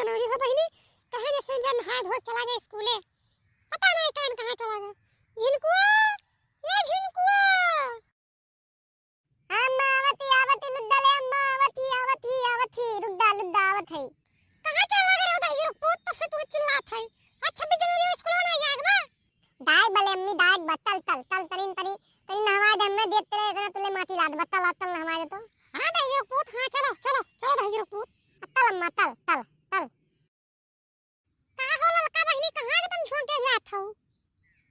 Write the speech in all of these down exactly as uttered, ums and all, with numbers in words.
जनवरी हो बहिनी, कहे जैसे जन हाथ धो चला गए स्कूले, पता नहीं कौन कहाँ चला गए। झिनकुआ, ए झिनकुआ। अम्मा आवत ही, आवत ही, लुद्दा ले अम्मा आवत ही, आवत ही, आवत ही, लुद्दा, लुद्दा आवत है। कहाँ चला गए हो दहिजर पूत, तब से तू चिल्लात है। आज छब्बीस जनवरी में स्कूल ना जाएगा बा? डाइक बले अम्मी, डाइक बा, तल, तल, तल, तनी, तनी, तनी नहवा दे, हमें देते रहे, इतना तुले माटी लाद बा, तल, तल नहवा दे तो। हाँ दहिजर पूत, हाँ चलो, चलो, चलो दहिजर पूत। तल अम्मा, तल, तल, तल। का हो ललका बहिनी, कहाँ एकदम झोंके जात हऊ?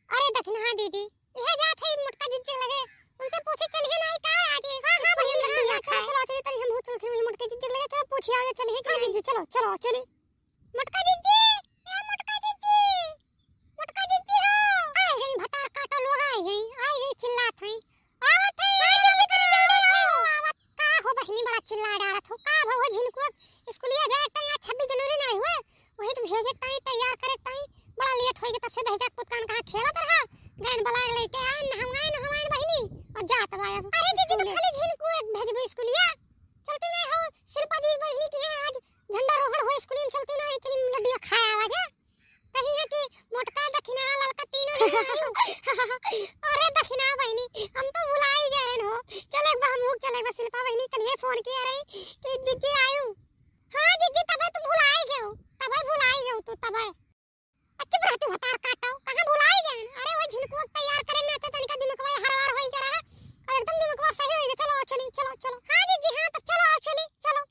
अरे दखिनहा दीदी, इहे जात है मोटका जिज्जी लगे, उनसे पूछी चलिए ना का आज। हाँ, हाँ बहिनी, हाँ, हाँ, चलो, चलो, चलो, तनी हम चलते हुए मोटका जिज्जी लगे, चलो पूछिए आज चलिए कि हाँ नहीं। जिज्जी, चलो, चलो, चलिए। मोटका जिज्जी, ए मोटका जिज्जी, मोटका जिज्जी हो। आई गई भतार काटो लोग, आई गई, आई गई चिल्लात है। आवत है, हाँ, जल्दी करो, जल्दी करो। आवत का हो बहिनी, बड़ा चिल्ला डारत हो। का भौ हो झिनकुआ, स्कूलिया जाए त यहाँ छब्बीस जनवरी नहीं हुए, वही तो भेजे ताई, तैयार करे ताई, बड़ा लेट होई गए, तब से दहिजर पूत कान कहाँ खेलत रहा। गैन बलाग लेके आए, नहवाए, नहवाए बहिनी, और जात बा अब। अरे जीजी, तो स्कूले। खाली झिनकुआ भेजबो स्कूलिया? चलती नहीं हो, शिल्पा दी बहिनी की है आज झंडा रोहड़ हो स्कूल में, चलती नहीं, चली लड्डू खाए आवा जा। कही है कि मोटका दखिना ललका तीनों नहीं आयु। अरे दखिना बहिनी, हम तो भुला ही गए रहन हो। चले बा, हम चले बा, शिल्पा बहिनी कल ये फोन किया रही कि जीजी आयु। हाँ जीजी, तबे तो भुला ही गए हो, तबे भुला ही गए हो तू, तबे। अच्छी बात है, भतार काटो, कहाँ भुला ही गए? अरे वो झिनकुआ तैयार करे ना, तो तनिका दिमागवा हरवार होई के रहा, और एकदम दिमागवा सही होई गए। चलो चली, चलो चलो। हाँ जीजी, हाँ तो चलो चली, चलो।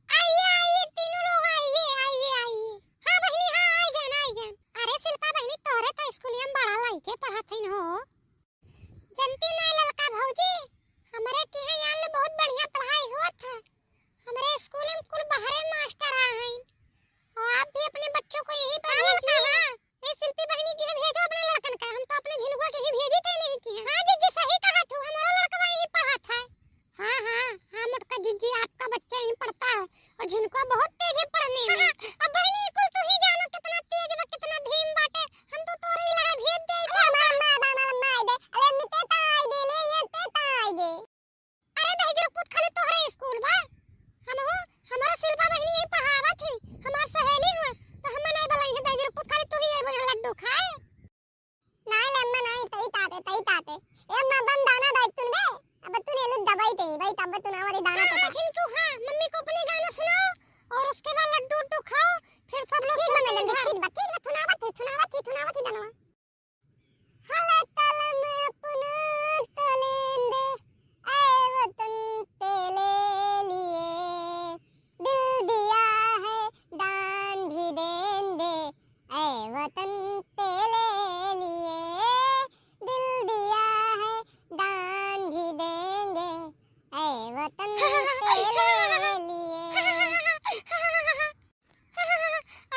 आइए, आइए, तीनों लोग आइए, आइए, आइए। हाँ बहिनी, हाँ, आई गए, आई गए। अरे शिल्पा बहिनी, तोहरे तो स्कूलिया में बड़ा लइके पढ़त हइन हो। जनती ना ललका भौजी, हमरे किहाँ यहाँ ले बहुत बढ़िया पढ़ाई होत है। हमरे स्कूल में कुल बाहरे मास्टर आ हइन। और आप भी अपने बच्चों को यही हाँ, पढ़ाइए। ललका, हाँ। ए शिल्पी बहिनी, के भेजो अपने लड़कन का, हम तो अपने झिनकुआ के ही भेजी थे नहीं किहाँ। हाँ जीजी, सही कहा तू, हमारा लड़कवा यही पढ़त है। हाँ, हाँ, हाँ, मोटका जीजी, आपका बच्चा यहीं पढ़ता है और झिनकुआ बहुत तेज है पढ़ने में। हाँ, अब बहिनी, कुल तू ही जानो कितना तेज बा, कितना धीम बाटे। हम तो तोरे लगा भेज दे। अरे हमारा माँ बा, हमारा माँ दे। अरे मिते ताई दे ले, ये ते ताई दे। अरे दहिजर पूत, खाली तोहरे स्कूल बा? हम हो, हमारा शिल्पा बहिनी यही पढ़ावत ही, हमार सहेली हुआ, तो हम नहीं बोलाई है दहिजर पूत, खाली तू ही ये बोले लड्डू खाए। नाई ले अम्मा, नाई, तई ताते, तई ताते। ए अम्मा, बन दाना दाई तुन बे। अब तुन एलु दबाई तई, भाई तब तुन आवारी दाना हाँ, तो हाँ, झिनकू, हाँ, मम्मी को अपने गाना सुनाओ और उसके बाद लड्डू उड्डू खाओ, फिर सब लोग ठीक बा, सोते हैं मैडम, घर। ठीक बा, ठीक बा, थुनावत ही, थुनावत ही, थुनावत ही दानवा। हल कलम अपना तो लेंदे, ऐ वतन तेरे लिए। दिल दिया है दान भी देंगे, ऐ वतन तेरे लिए। दिल दिया है दान भी देंगे, ऐ वतन तेरे लिए।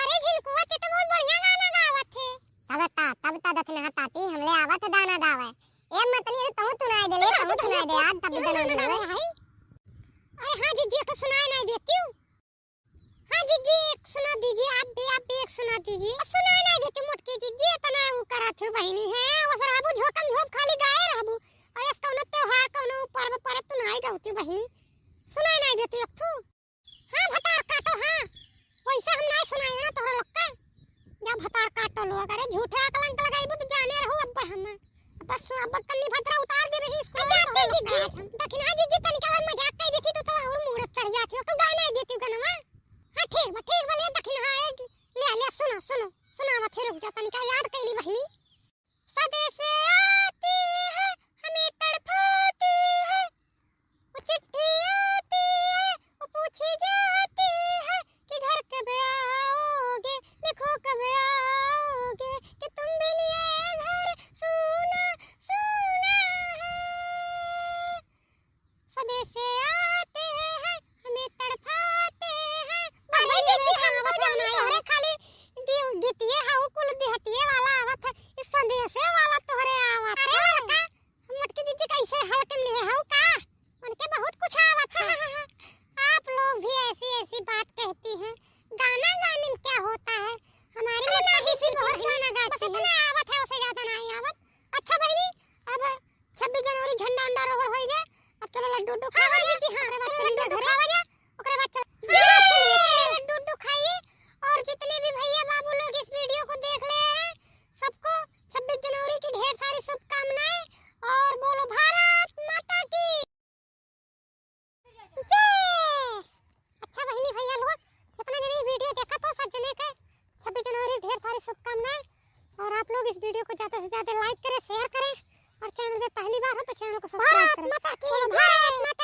अरे झिनकुआ, ते तो बहुत बढ़िया गाना गावत है। तब ता, तब ता दखिनहा ताती, हमले आवत दाना दावे। ए अम्मा, तनी अरे तहूँ सुनाई दे ले, तहूँ सुनाई दे यार, तब भी गाना गावे। अरे हाँ जीजी, एक ठो सुनाई नहीं देती हूँ। हाँ जीजी, एक सुना दीजिए, आप भी, आप भी एक सुना दीजिए। सुनाई नहीं देती मोटकी जीजी, इतना वो करा थे बहिनी है, वो सर आबू झोकम झोप खाली गाए रहबू। और इस कौनो त्योहार, कौनो पर्व पर तू नहीं गावती बहिनी, सुनाई नहीं देती एक ठो। हाँ, भतार काटो, हाँ। वैसे हम नाई सुनाई ना तोहरा लोग के। जा भतार काटो लोग, अरे झूठे कलंक लगाइबू तो जाने रहू अब हम। बस अब कन्नी भद्रा उतार दे रही इसको। अच्छा, तो जी, जी। दखिनहा जीजी तनिका और मजाक कर देती तो, तो और मूड चढ़ जाती हो। तो गाना देती गनवा। हाँ, ठीक बा, ठीक बा, ले दखिनहा, ए, ले, ले, सुनो, सुनो, सुनावत है, रुक जा, तनिका याद कैली बहिनी। सदेसे आती है, हमें तड़पाती है, वो चिट्ठी आती है, वो पूछी जाती है कि घर कब आओगे, लिखो कब आओगे, कि तुम बिन ये घर सूना सूना है। सदेसे आते हैं, हमें तड़पाते हैं। बाबा जी, हम तो जाना है, अरे खाली दी-, गीतिए हऊ कुल देहतिए वाला आवत है, इस सदेसे वाला तोहरे आवत है। अरे लड़का, मोटकी जीजी कैसे हल्के में लिए हऊ का? उनके बहुत कुछ आवत है। आप लोग भी ऐसी ऐसी बात कहती हैं। गाना गाने में क्या होता है? हमारी अरे मोटकी नहीं, जीजी बहुत गाना गाती है। इतना आवत है, उसे ज्यादा नहीं आवत। अच्छा बहिनी, अब छब्बीस जनवरी झंडा उंडा रोहड़ होई गए। अब चलो लड्डू उड्डू हाँ, खावा हाँ, जा। जीजी, हाँ, ओकरे बाद चलो चली जा लड्डू घरे। खावा जा। ओकरे बाद चल-, हाँ, हाँ, चलिए, चलिए, लड्डू उड्डू खाइए। और ज्यादा like करें, share करें और channel पे पहली बार हो तो channel को subscribe करें। भारत माता की जय।